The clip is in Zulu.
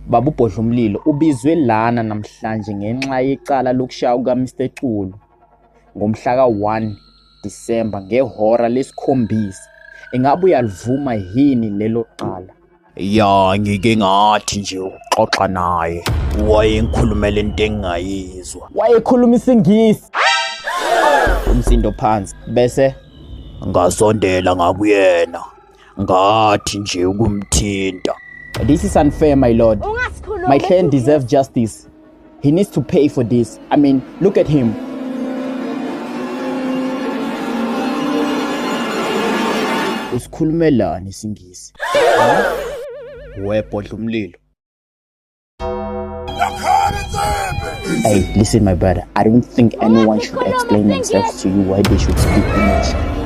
Baba uBhodlumlilo ubizwe lana namhlanje ngenxa yecala lokushaya kuka-Mr Xulu ngomhla ka-1 Disemba ngehora lesikhombisa. Ingabe uyalivuma yini lelo cala? Ya, ngike ngathi nje ukuxoxa naye wayengikhulumela into engingayizwa. Wayekhuluma isiNgisi. Umsindo phansi bese ngasondela ngakuyena ngathi nje ukumthinta. This is unfair, my lord. My client deserves justice. He needs to pay for this. I mean, look at him. Usikhulumelani isiNgisi? Webhodla umlilo. Hey, listen, my brother. I don't think anyone should explain themselves to you why they should speak English.